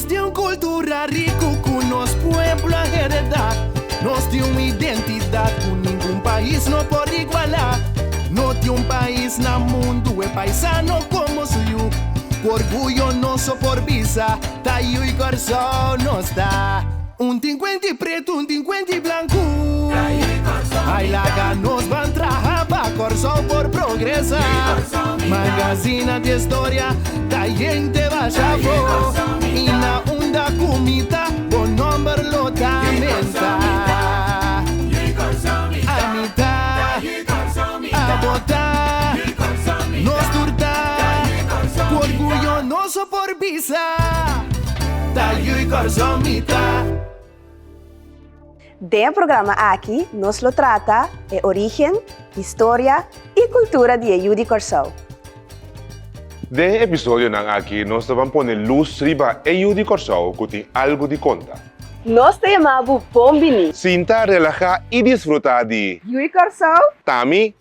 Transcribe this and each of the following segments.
Nos tin un kultura riku ku nos pueblo a heredá. Nos tin un identidat ku ningun pais no por igualá. No tin un pais na mundu e paisano komo su yu. Ku orguyo nos so por bisa, ta yu'i Kòrsou nos ta. Un tin kuenti pretu, un tin kuenti blanku. Ai laga nos ban traha pa Kòrsou por progresá. Magazina di historia ta yente basha afó. I na unda ku mi ta, bo nòmber lo ta mentá. Ami ta, abo ta, nos tur ta. Ku orguyo nos so por bisa, ta yu'i Kòrsou mi ta. Den e programa aki nos lo trata e origen, historia i kultura di e yu di Kòrsou. Den e episodionan aki nos ta ban pone lus riba e yu di Kòrsou ku tin algu di konta. Nos ta yama bo bon bini. Sinta, relahá i disfrutá di. Yu di Kòrsou. Tami.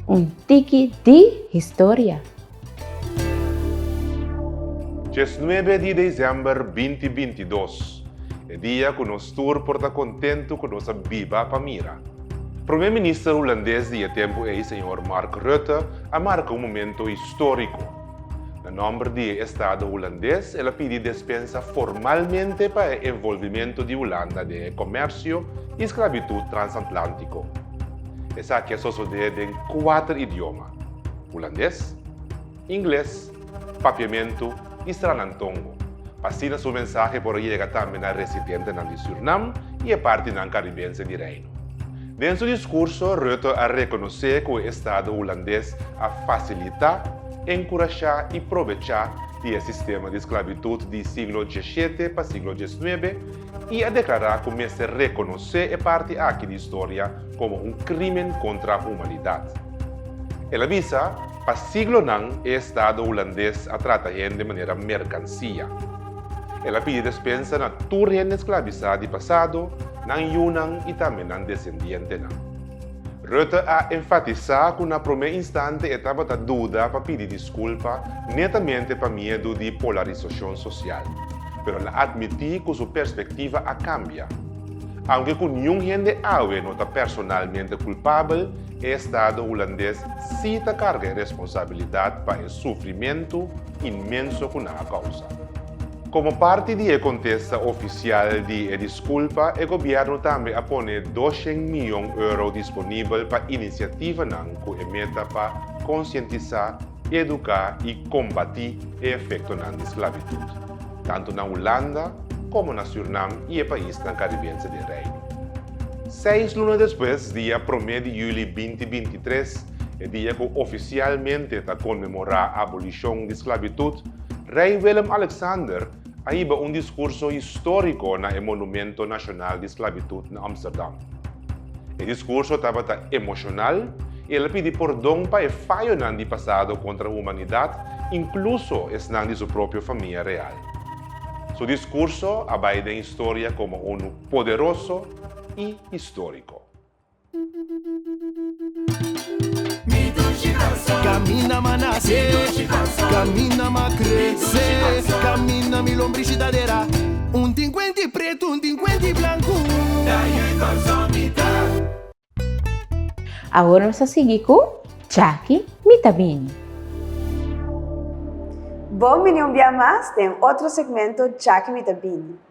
Un tiki di historia. Diesnuebe di desèmber 2022, e dia ku nos tur por ta kontentu ku nos a biba pa mira. Prome Minister Hulandes di e tempu ei, señor Mark Rutte, a marka un momento históriko. Na nòmber di e Estado Hulandes el a pidi despensa formalmente pa e envolvimentu di Hulanda den e kòmersio i sklabitut transatlántiko. Esaki a sosodé den kuater idioma, hulandes, ingles, papiamentu i sranantongo, pa asina su mensahe por a yega tambe na residentenan di Sürnam i e partinan karibense di Reino. Den su diskurso Rutte a rekonosé ku e Estado Hulandes a fasilitá, enkurashá i probechá di e sistema di sklabitut di siglo diesshete pa siglo diesnuebe i a deklará ku mester rekonosé e parti aki di historia komo un krímen kontra humanidat. El a bisa, Pa siglonan e Estado Hulandes a trata hende manera merkansia. El a pidi despensa na tur hende sklabisá di pasado, nan yunan i tambe nan desendientenan. Rutte a enfatisá ku na promé instante e tabata duda pa pidi diskulpa netamente pa miedu di polarisashon sosial, pero el a atmití ku su perspektiva a kambia. Aunke ku niun hende awe no ta personalmente kulpabel, e Estado hulandes sí ta karga e responsabilidat pa e sufrimentu inmenso ku nan a kousa. Komo parti di e kontesta ofisial di e diskulpa, e gobièrnu tambe a pone 200 mion euro disponibel pa inisiativanan ku e meta pa konsientisá, eduká i kombatí e efektonan di sklabitut, tantu na Hulanda komo na Sürnam i e paisnan karibense den Reino. Seis luna despues, dia promé di yüli 2023, e dia ku ofisialmente ta konmemorá abolishon di sklabitut, Rei Willem-Alexander a hiba un diskurso históriko na e Monumento Nashonal di Sklabitut na Amsterdam. E diskurso tabata emoshonal i el a pidi pordon pa e fayonan di pasado kontra humanidat, inkluso esnan di su propio famia real. Su diskurso a bai den historia komo unu poderoso i históriko. Kaminda m'a nase, kaminda m'a krese, kaminda mi lombrishi ta dera. Un tin kuenti pretu, un tin kuenti blanku. Awor nos ta sigui ku Chaki Mi Ta Bini. Bon bini un bia mas den otro segmento Chaki Mi Ta Bini.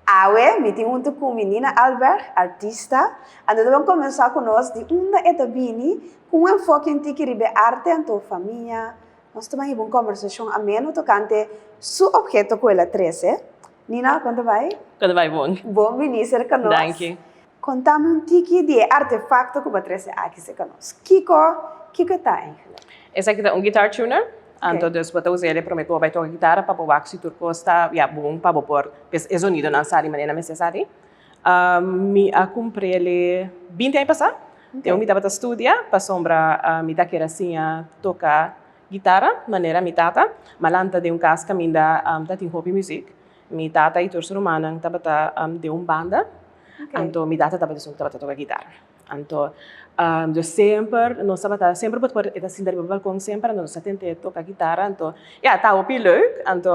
Awe mi tin huntu ku mi Nina Alberg, artista, anto ta ban komensá ku nos di unda e ta bini ku un enfoke un tiki riba e arte anto famia. Nos ta ban hiba un kombersashon ameno tokante su opheto ku el a trese. Nina, kon ta bai? Kon ta bai bon. Bon bini serka nos. Danki. Konta mi un tiki di e artefakto ku bo a trese aki serka nos. Kiko, kiko e ta eigentlik? Esaki ta un guitar tuner. Anto dus bo ta usa el e prome ku bo bai toka gitara pa bo wak si tur kos ta ya bon pa bo por e zonidonan sali manera mester sali. Mi a kumpr'el e 20 aña pasá. Tempu mi tabata studia pasobra mi ta kere a siña toka gitara manera mi tata. Mi a lanta den un kas kaminda ta tin hopi muzik. Mi tata i tur su rumannan tabata den un banda. Anto mi tata tabata esun ku tabata toka gitara. Anto, dus semper nos tabata, semper bo por e ta sinta riba balkon semper, anto nos a tent'é toka kitara, anto ya, ta hopi leuk, anto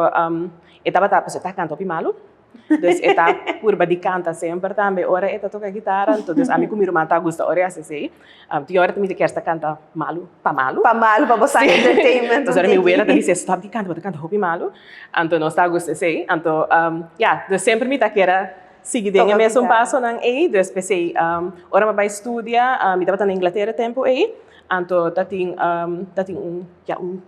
e tabata, pasobra e ta kanta hopi malu, dus e ta purba di kanta semper tambe ora e ta toka kitara, anto dus ami ku mi ruman ta gusta ora e hasi esei. Tin ora mi ta kier sta kanta malu pa malu. Pa malu, pa bo sa entertainment. Pasobra mi wela ta bisa stop di kanta, bo ta kanta hopi malu, anto nos ta gusta esei, anto ya, dus semper mi ta kier a Sigui den e mesun pasonan ei, dus p'esei ora mi a bai studia, mi tabata na Inglatera e tempu ei, anto ta tin ta tin un ya un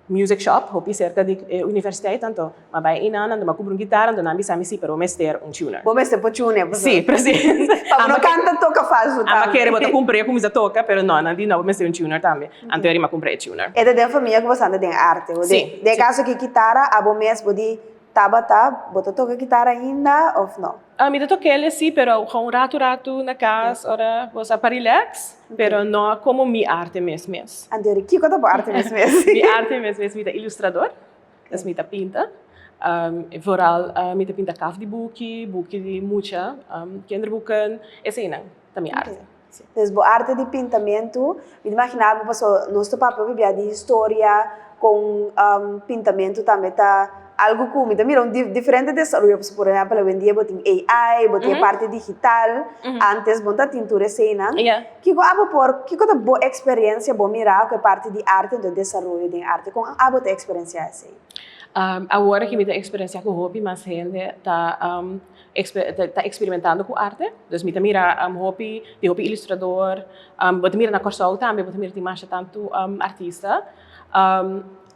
music shop hopi serka di e universiteit, anto mi a bai einan, anto mi a kumpra un gitara, anto nan a bisa mi si, pero bo mester un tuner. Bo mester por tuner, pasobra. Si, precies. Pa bo no kanta toka falsu tambe. Ami a kere bo ta kumpra e kuminsa toka, pero no, nan di no, bo mester un tuner tambe. Anto eri mi a kumpra e tuner. E ta den famia ku bo sa anda den arte. Si. Den e kaso aki kitara, abo mes bo di Tabata, bo ta toka kitara ainda of no? Mi ta tok'el si, pero gewoon ratu ratu na kas ora bo sa pa relax, pero no komo mi arte mes mes. Anto eri kiko ta bo arte mes mes? Mi arte mes mes, mi ta ilustrador, dus mi ta pinta. Vooral mi ta pinta kaf di buki, buki di mucha, kinderboeken, eseinan ta mi arte. Dus bo arte di pintamentu, mi ta imagina bo paso nos ta papia hopi bia di historia kon pintamentu tambe ta algu ku mi ta mira un diferente desaroyo pasobra por ehempel awendia bo tin AI, bo tin e parti digital, antes bo no ta tin tur eseinan. Kiko abo por, kiko ta bo eksperensia bo mira ku e parti di arte anto e desaroyo den arte, kon abo ta eksperensia esei? Awor aki mi ta eksperensia ku hopi mas hende ta ta experimentando cu arte. Dus mi ta mira hopi, di hopi ilustrador, bo ta mira na Kòrsou tambe, bo ta mira tin masha tantu artista.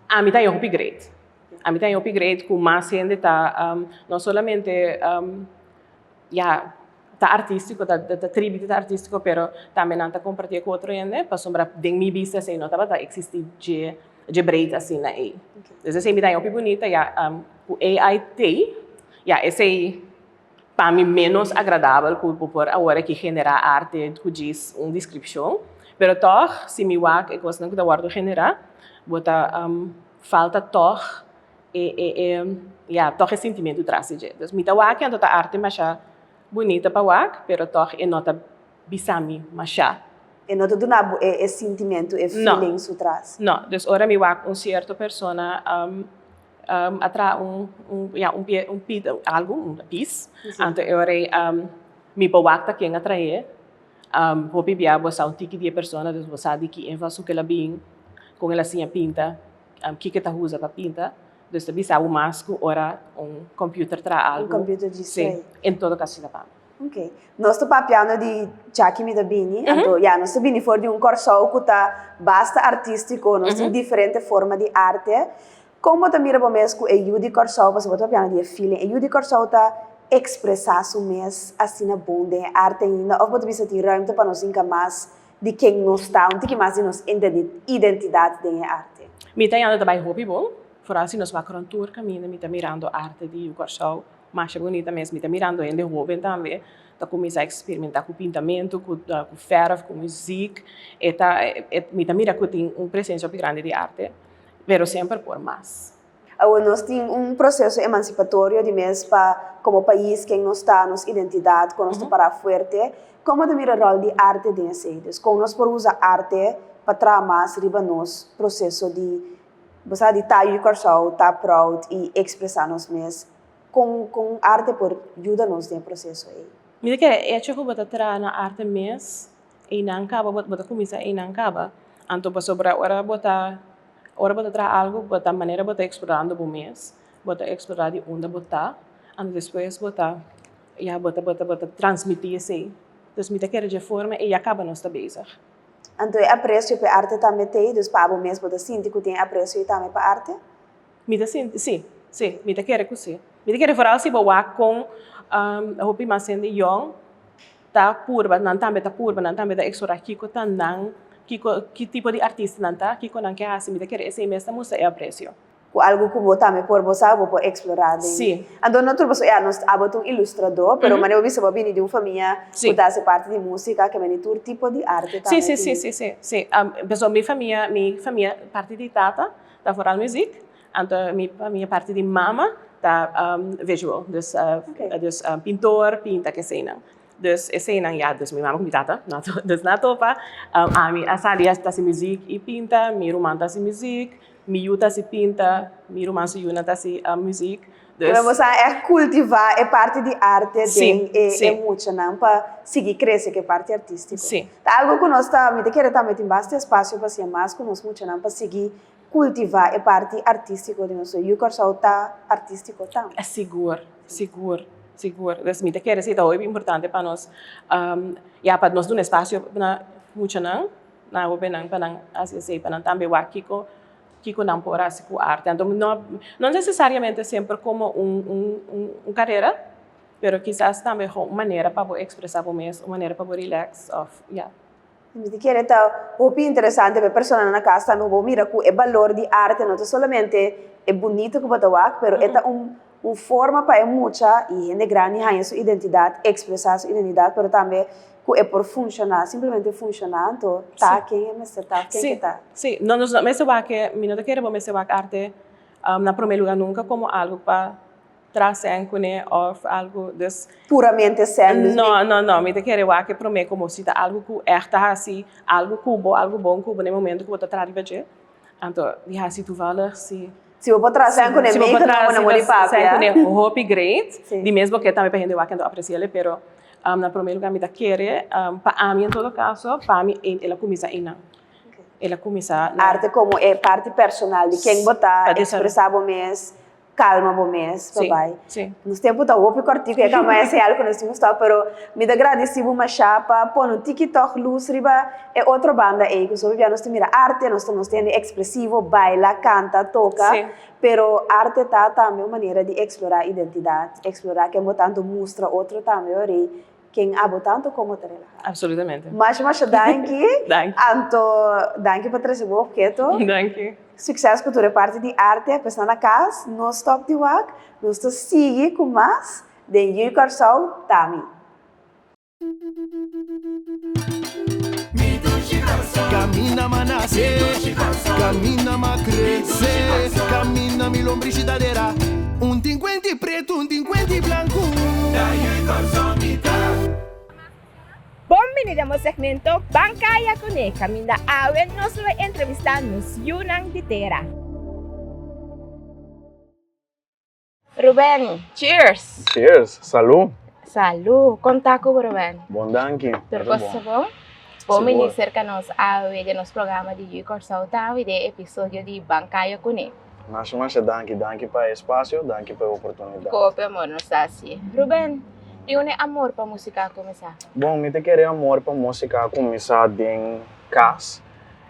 Ami ta haña hopi great. Ami ta haña hopi great cu mas hende ta no solamente ya ta artistico, ta tribi di ta artistico, pero tambe nan ta comparti cu otro hende, pasobra den mi bista esey no tabata existi dje dje breed asina ey. Dus esey mi ta haña hopi bunita ya cu AI t'ey. Ya, esei pa mi ménos agradabel ku bo por awor aki generá arte ku djis un deskripshon. Pero tòg, si mi wak e kosnan ku ta wòrdu generá, bo ta falta tòg e e e ya, tòg e sintimentu tras di dje. Dus mi ta wak anto ta arte masha bunita pa wak, pero tòg e no ta bisa mi masha. E no ta duna bo e sintimentu, e feeling su tras. No, dus ora mi wak un sierto persona a traha un un ya un pie un pit algu un pis anto e ora ei mi por wak ta ken a trahe hopi bia bo sa un tiki di e persona dus bo sa di ki invalshoek el a bin kon el a siña pinta kiko e ta usa pa pinta dus ta bisa bo mas ku ora un computer traha algu si en todo caso ta pa mi. Ok. Nos ta papiando di Chaki mi ta bini, anto ya nos ta bini for di un Kòrsou ku ta basta artístiko, nos tin diferente forma di arte. Kon bo ta mira bo mes ku e yu di Kòrsou, pasobra bo ta papiando di e feeling, e yu di Kòrsou ta ekspresá su mes asina bon den e arte ainda òf bo ta bisa tin ruimte pa nos hinka mas di ken nos ta, un tiki mas di nos identidat den e arte? Mi ta yanda ta bai hopi bon, foral si nos wak rònt tur kaminda mi ta mirando arte di yu Kòrsou. Masha bunita mes. Mi ta mirando hende hoben tambe ta kuminsá eksperimentá ku pintamentu, ku fèrf, ku muzik. E ta, mi ta mira ku tin un presensia hopi grandi di arte, pero semper por mas. Awor nos tin un proseso emansipatorio di mes pa komo pais ken nos ta, nos identidat, kon nos ta pará fuerte. Kon bo ta mira ròl di arte den esei? Dus kon nos por usa arte pa traha mas riba nos proseso di, bo sa, di ta yu Kòrsou, ta proud i ekspresá nos mes? Kon kon arte por yuda nos den e proseso ei? Mi ta kere echo ku bo ta traha na arte mes, einan kaba bo ta kuminsá einan kaba. Anto pasobra ora bo ta ora bo ta traha algu bo ta manera bo ta eksplorando bo mes, bo ta eksplorá di unda bo ta, anto despues bo ta ya bo ta bo ta bo ta transmití esei. Dus mi ta kere dje forma ei ya kaba nos ta bezig. Anto e apresio pa e arte tambe t'ei, dus pa abo mes bo ta sinti ku tin e apresio ei tambe pa arte? Mi ta sinti, si, si, mi ta kere ku si. Mi ta kere foral si bo wak kon hopi mas hende yòn ta purba, nan tambe ta purba, nan tambe ta eksplorá kiko ta nan, kiko, ki tipo di artista nan ta, kiko nan ke hasi. Mi ta kere esei mes ta mustra e apresio. Ku algu ku bo tambe por bo sa, bo por eksplorá den. Si. Anto no tur pasobra, ya, nos abo ta un ilustradó, pero manera bo bisa bo a bini di un famia ku ta hasi parti di músika, ke meni tur tipo di arte tambe Si, si, si, si, si, si. Pasobra mi famia, mi famia parti di tata Ta vooral muziek. Anto mi mi parti di mama ta visual, dus dus pintor, pinta keseinan. Dus eseinan ya, dus mi mama ku mi tata, no a dus nan a topa. Ami a sali a hasi muzik i pinta, mi ruman ta hasi muzik, mi yu ta hasi pinta, mi ruman su yunan ta hasi muzik. Dus. Pero boso a ègt kultivá e parti di arte den e muchanan pa sigui krese ku e parti artístiko. Ta algu ku nos ta, mi ta kere tambe tin basta espasio pa siña mas ku nos muchanan pa sigui kultivá e parti artístiko di nos. Yu Kòrsou ta artístiko tambe. Sigur, sigur, sigur. Dus mi ta kere si ta hopi importante pa nos, ya pa nos duna espasio na muchanan, na hobennan pa nan hasi esei, pa nan tambe wak kiko kiko nan por hasi ku arte. Anto no no nesesariamente semper komo un un un karera, pero kisas tambe un manera pa bo ekspresá bo mes, un manera pa bo rilèks òf ya. Mi ta kere ta hopi interesante pa e personanan na kas tambe bo mira ku e balor di arte no ta solamente e bunito ku bo ta wak, pero e ta un un forma pa e mucha i hende grandi haña su identidat, ekspresá su identidat, pero tambe ku e por funshoná, simplemente funshoná, anto ta ken e mester ta, ken ke ta. Sí, no nos no mester wak e, mi no ta kere bo mester wak arte na promé lugá nunka komo algu pa traha sèn kuné òf algu, dus. Puramente sèn, dus. No, no, no, mi ta kere wak e promé komo si ta algu ku ègt ta hasi algu ku bo, algu bon ku bo na e momento ku bo ta traha riba dje, anto di hasi toevallig si. Si bo por traha sèn kuné meegenomen na bo di papia. Sèn kuné hopi great, di mes bo ke tambe pa hende wak anto apresi'el, pero na promé lugá mi ta kere, pa ami en todo kaso, pa ami el a kuminsá einan. El a kuminsá na. Arte komo e parti personal di ken bo ta, ekspresá bo mes, Calma bo mes, pa bai. Nos tempo ta hopi cortico, e cama ese algo cu nos tin gusta, pero mi ta gradici bo masha pa pone un tiki toch luz riba e otro banda ey, cu sobi bia nos ta mira arte, nos ta nos ta hende expresivo, baila, canta, toca, pero arte ta tambe un manera di explora identidad, explora ken bo tanto mustra otro tambe, ori Ken abo tanto como ta relaha. Absolutamente. Masha masha danki. Danki. Anto danki pa trece bo obheto. Danki. Succes cu tur e parti di arte. Pesnan na cas, no stop di wak. Nos ta sigui cu mas den Yu Kòrsou Tami. Camina m'a nace, camina m'a crece, camina mi lombricidadera. Un tin cuenti preto, un tin cuenti blanco. Bon bini den bo segmento Ban Kaya Kuné kaminda awe nos lo entrevistá nos yunan di tera. Ruben, cheers! Cheers! Salú! Salú! Kon ta ku bo Ruben? Bon danki! Tur kos ta bon? Bon bini serka nos awe den nos programa di Yu Kòrsou Tawe den e episodio di Ban Kaya Kuné. Masha masha danki, danki pa e espasio, danki pa e oportunidat. Kope amor nos ta hasi. Ruben, di unda e amor pa musika a kuminsá? Bon, mi ta kere amor pa musika a kuminsá den kas.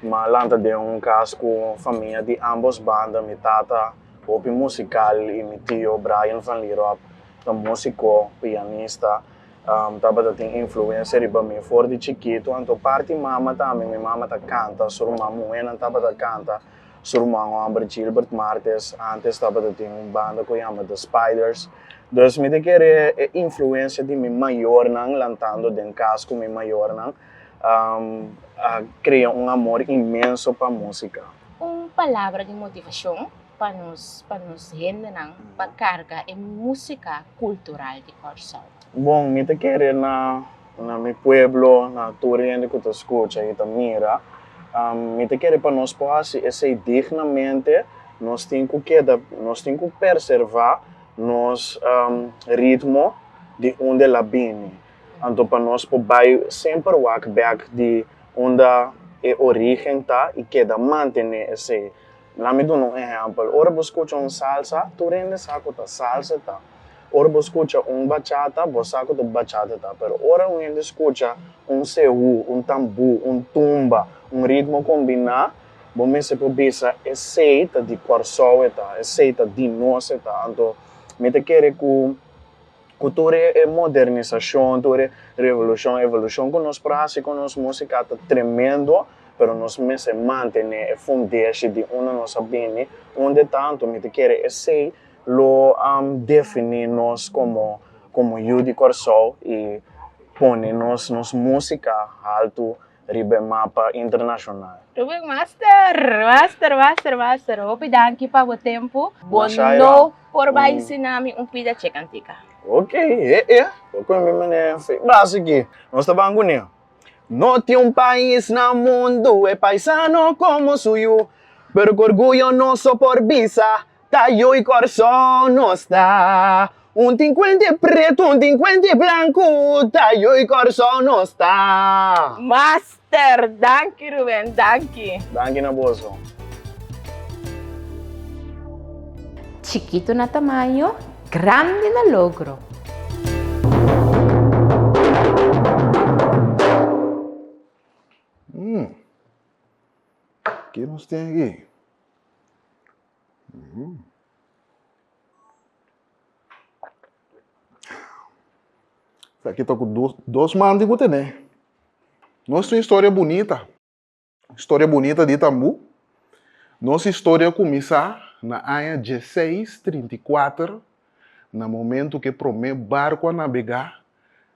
Mi a lanta den un kas ku famia di ambos banda, mi tata hopi musikal i mi tio Brian van Lierop ta musiko, pianista. Tabata tin influensia riba mi for di chikitu, anto parti mama tambe, mi mama ta kanta, su ruman muhénan tabata kanta. Su ruman homber Gilbert Martes antes tabata tin un banda cu yama The Spiders. Dus mi ta kere e influencia di mi mayornan lantando den cas cu mi mayornan a crea un amor inmenso pa musica. Un palabra di motivacion pa nos pa nos hendenan pa carga e musica cultural di Kòrsou. Bon, mi ta kere na na mi pueblo, na tur hende ku ta skucha i ta mira, mi ta kere pa nos por hasi esei dignamente, nos tin ku keda, nos tin ku perservá nos ritmo di unda el a bini. Anto pa nos por bai semper wak bèk di unda e orígen ta i keda mantené esei. Laat mi duna un ehèmpel, ora bo skucha un salsa, tur hende sa ku ta salsa ta. Ora bo skucha un bachata, bo sa ku ta bachata ta. Pero ora un hende skucha un sehú, un tambú, un tumba, un ritmo kombiná, bo mester por bisa esei ta di Kòrsou e ta, esei ta di nos e ta. Anto mi ta kere ku ku tur e modernisashon, tur e revolushon, evolushon ku nos por hasi ku nos músika ta tremendo, pero nos mester mantené e fundeshi di unda nos a bini, unda e ta. Anto mi ta kere esei lo definí nos komo komo yu di Kòrsou i pone nos nos músika haltu riba e mapa internashonal. Ruben Master, master, master, master, hopi danki pa bo tempu. Bo no por bai sina mi un pida che kantika. Ok, e e, bo kon mi manera fe base aki. Nos ta ban kuné. No tin un pais na mundu e paisano komo su yu, pero ku orguyo nos so por bisa ta yu i Kòrsou nos ta. Un tin kuente pretu, un tin kuente blanku, ta yu i Kòrsou nos ta. Master! Danki Ruben, danki. Danki na boso. Chikitu na tamaño, grandi na logro. Mm. Ki nos tin aki? Mm. Esaki ta ku dos man di ku tene. Nos tin historia bunita. Historia bunita di Tambú. Nos historia a kuminsá na aña dieseis trinta i kuater, na momentu ku e promé barku a nabegá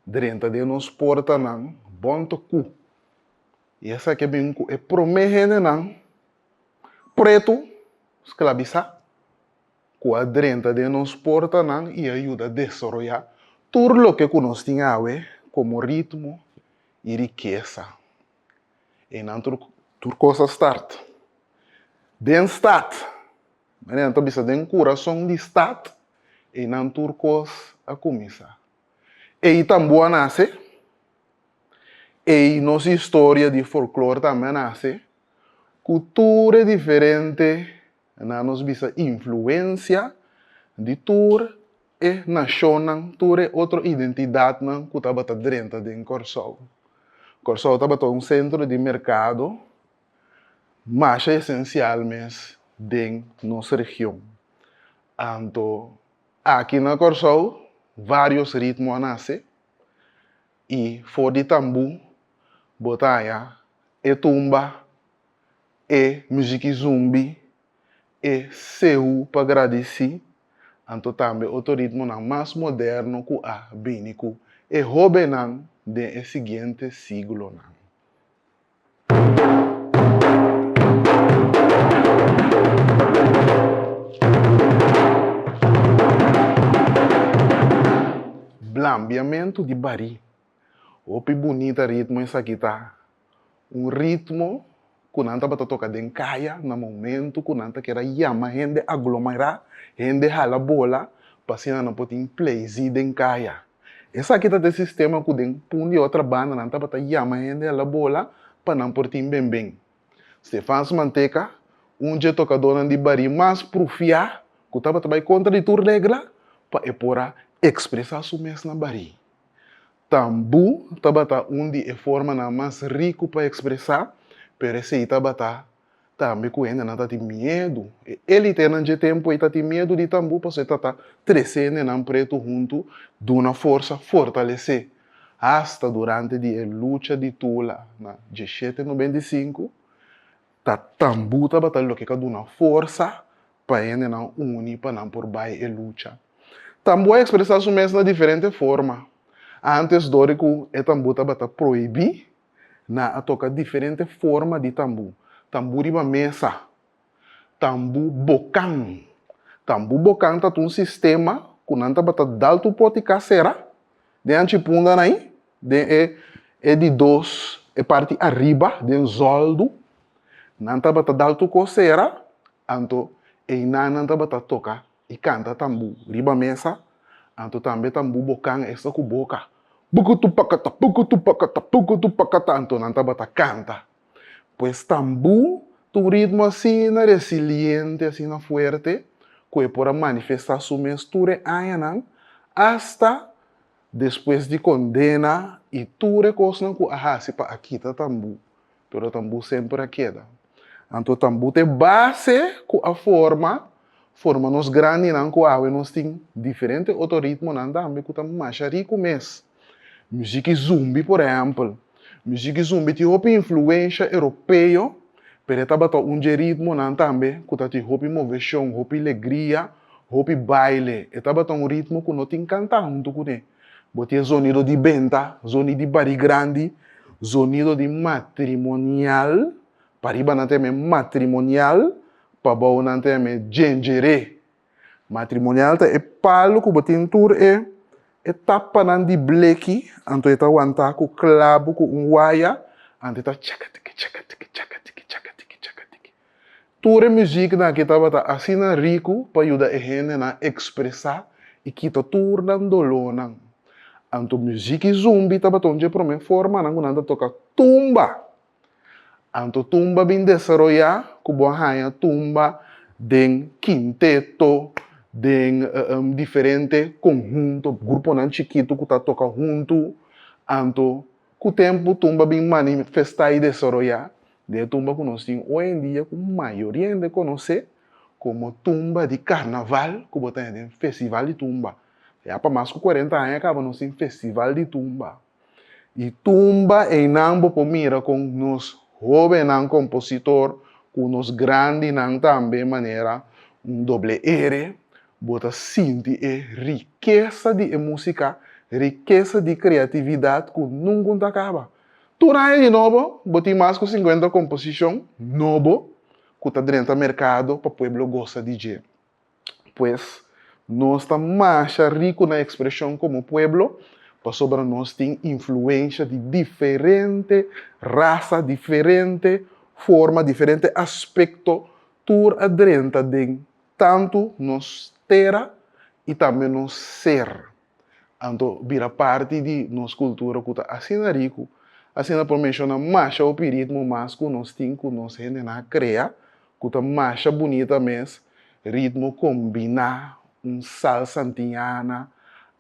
drenta den nos portanan Bontoku. I esaki a bin ku e promé hendenan pretu sklabisá ku a drenta den nos portanan i a yuda desaroyá tur loke ku nos tin awe komo ritmo i rikesa. Einan tur tur kos a start. Den stat, manera nan ta bisa den kurason di stat, einan tur kos a kuminsá. Ei tambú a nase, ei nos historia di folklor tambe a nase, ku tur e diferente, nan nos bisa influensia di tur e nashonnan, tur e otro identidatnan ku tabata drenta den Kòrsou. Kòrsou tabata un sentro di merkado masha esensial mes den nos region. Anto aki na Kòrsou vários ritmo a nase i for di tambú bo ta haña e tumba, e muziki zumbi, e seú pa gradisí, anto tambe otro ritmonan mas moderno ku a bini ku e hóbennan den e siguiente siglonan. Blambiamentu di barí. Hopi bunita ritmo esaki ta. Un ritmo ku nan tabata toka den kaya na momentu ku nan ta keda yama hende aglomerá, hende hala bola, pa asina nan por tin pleizí den kaya. Esaki ta e sistema ku den pun di otra banda nan tabata yama hende hala bola pa nan por tin benben. Stefans Manteca, un dje tokadónan di barí mas prufiá ku tabata bai kontra di tur regla pa e por a ekspresá su mes na barí. Tambú tabata un di e formanan mas riku pa ekspresá, pero esei tabata tambe ku hendenan ta tin miedu. E elitenan dje tempu ei ta tin miedu di tambú pasobra e ta ta trese hendenan pretu huntu, duna forsa, fortalesé. Asta durante di e lucha di Tula na diesshete nobenta i sinku, ta tambú tabata loke ka duna forsa pa hendenan uni pa nan por bai e lucha. Tambú a ekspresá su mes na diferente forma. Ántes dor di ku e tambú tabata prohibí, nan a toka diferente forma di tambú, tambú riba mesa, tambú bokan. Tambú bokan ta un sistema ku nan tabata dal tur poti kasera den anchi pundanan ei, den e e di dos, e parti ariba, den zòldu, nan tabata dal tur kos sera, anto einan nan tabata toka i kanta tambú riba mesa, anto tambe tambú bokan esta ku boka, Bukutupakata, bukutupakata, bukutupakata, anto nan tabata kanta. Pues tambú ta un ritmo asina resiliente, asina fuerte, ku e por a manifestá su mes tur e añanan, asta Despues di kondena i tur e kosnan ku a hasi pa a kita tambú, pero tambú semper a keda. Anto tambú ta e base ku a forma, forma nos grandinan ku awe nos tin diferente otro ritmonan tambe ku ta masha riku mes. Musiki zumbi por ehèmpel. Musiki zumbi tin hopi influensha europeo, pero e tabata un dje ritmonan tambe ku ta tin hopi moveshon, hopi legria, Hopi baile. E tabata un ritmo ku no tin kantá huntu kuné. Bo tin e zonido di benta, zoni di barí grandi, zonido di matrimonial, pariba nan ta yam'é matrimonial, pabou nan ta yam'é djenjeré. Matrimonial ta e palu ku bo tin tur e. E tapanan di bleki, anto e ta wantá ku klabu ku un waya, anto e ta chakatiki chakatiki chakatiki chakatiki chakatiki. Tur e muziknan aki tabata asina riku pa yuda e hendenan ekspresá i kita tur nan dolónan. Anto muzik i zumbi tabata un dje promé formanan ku nan ta toka tumba. Anto tumba bin desaroyá ku bo a haña tumba den kinteto, den diferente konhunto, gruponan chikitu ku ta toka huntu. Anto ku tempu tumba bin manifestá i desaroyá den e tumba ku nos tin hoy en dia ku mayoria hende konosé komo tumba di karnaval ku bo ta haña den festival di tumba. Ya pa mas ku kuarenta aña kaba nos tin festival di tumba. I tumba einan bo por mira kon nos hóbennan kompositor ku nos grandinan tambe manera un doble ere bo ta sinti e rikesa di e músika, rikesa di kreatividat ku nunka ta kaba. Tur aña di nobo bo tin mas ku sinkuenta komposishon nobo ku ta drenta merkado pa pueblo gosa di dje. Pues, nos ta masha riku na ekspreshon komo pueblo, pasobra nos tin influensha di diferente rasa, diferente forma, diferente aspekto, tur a drenta den tantu nos tera i tambe nos ser. Anto bira parti di nos kultura ku ta asina riku, asina por menshoná masha hopi ritmo mas ku nos tin ku nos hendenan a krea, ku ta masha bunita mes, ritmo kombiná, un salsa antiñana,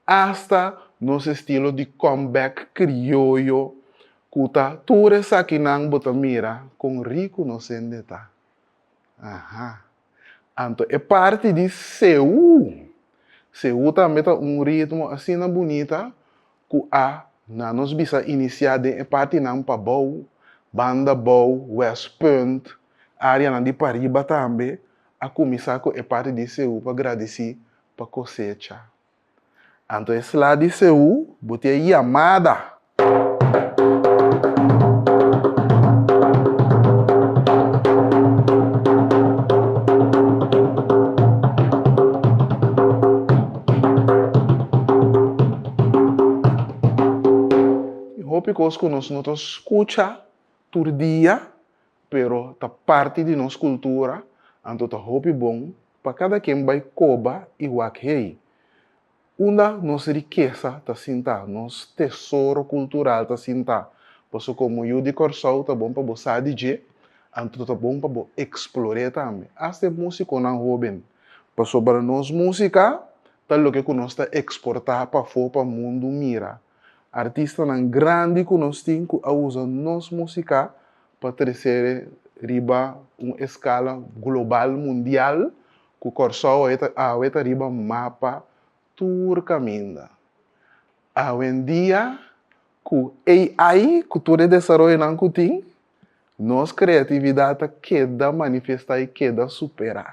asta nos estilo di comeback krioyo ku ta tur esakinan bo ta mira kon riku nos hende ta. Aha. Anto e parti di seú. Seú tambe ta un ritmo asina bunita ku a na nos bisa inisiá den e partinan pabou, banda bou, Westpunt, áreanan di pariba tambe a kuminsá ku e parti di seú pa gradisí pa kosecha. Anto e sla di Seú bo tin e yamada. Tin hopi kos ku nos no ta skucha tur dia, pero ta parti di nos kultura, anto ta hopi bon Pa kada ken bai koba i wak hei. Unda nos rikesa ta sinta, nos tesoro kultural ta sinta. Paso komo yu di Kòrsou ta bon pa bo sa di dje, anto ta bon pa bo eksplor'é tambe. Asta e músikonan hóben. Pasobra nos músika ta loke ku nos ta eksportá pafó pa mundu mira. Artistanan grandi ku nos tin ku a usa nos músika pa trese riba un eskala global mundial ku Kòrsou awe ta riba mapa tur kaminda. Awendia ku AI ku tur e desaroyonan ku tin, nos kreatividat ta keda manifestá i keda superá.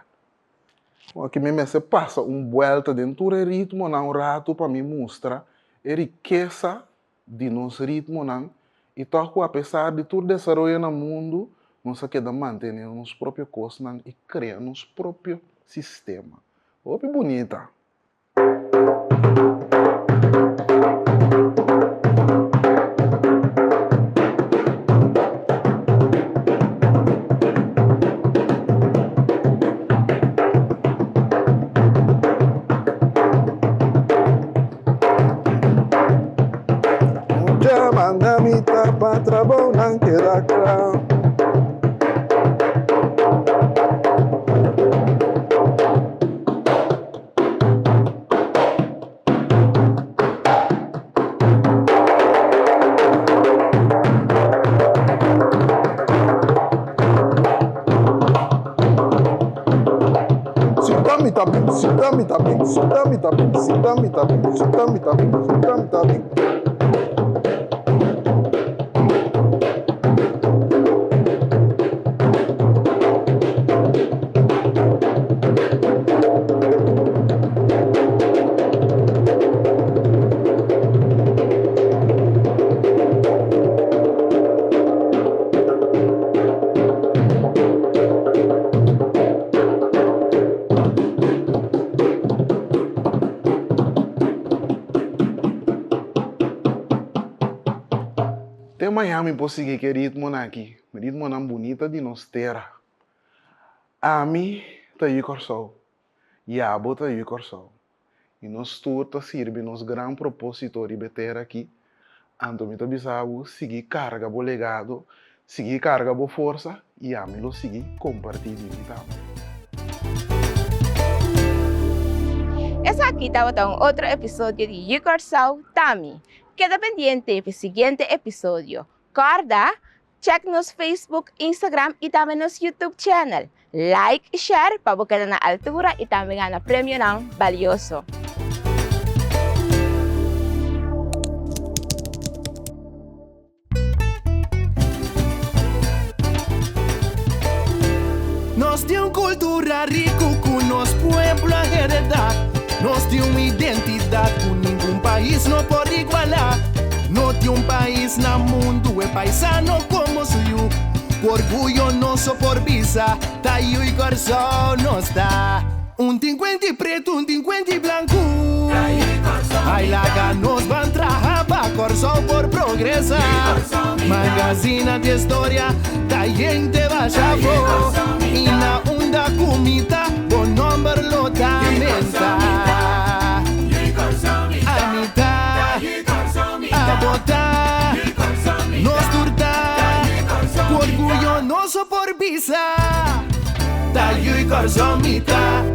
Aki mi mester pasa un buelta den tur e ritmonan un ratu pa mi mustra e rikesa di nos ritmonan i tòg ku apesar di tur desaroyo na mundu nos a keda mantené nos propio kosnan i krea nos propio sistema. Hopi bunita! Te mañan mi por sigui ku e ritmonan aki, ritmonan bunita di nos tera. Ami ta yu Kòrsou i abo ta yu Kòrsou. I nos tur ta sirbi nos gran propósito riba e tera aki. Anto mi ta bisa bo, sigui karga bo legado, sigui karga bo forsa i ami lo sigui kompartí di mi tambe. Esaki tabata un otro episodio di Yu Kòrsou Tami. Keda pendiente p'e siguiente episodio. Kòrda, check nos Facebook, Instagram i tambe nos YouTube channel. Like i share pa bo keda na altura i tambe gana premionan balioso. Nos tin un cultura rico cu nos pueblo a hereda. Nos tin un identidad cu ningun pais no por iguala. No tin un pais na mundo e paisano como su yu. Cu orguyo nos so por bisa, ta yu y Corsou nos ta. Un tin cuenti preto, un tin cuenti blanco. Ay laga nos ban traha pa Corsou por progresa. Magazina di historia ta yente basha afo. Y na unda cu mi ta, bo nomber lo ta menta. Ami ta, abo ta, nos tur ta. Cu orguyo nos so por bisa, ta yu y Corsou mi ta.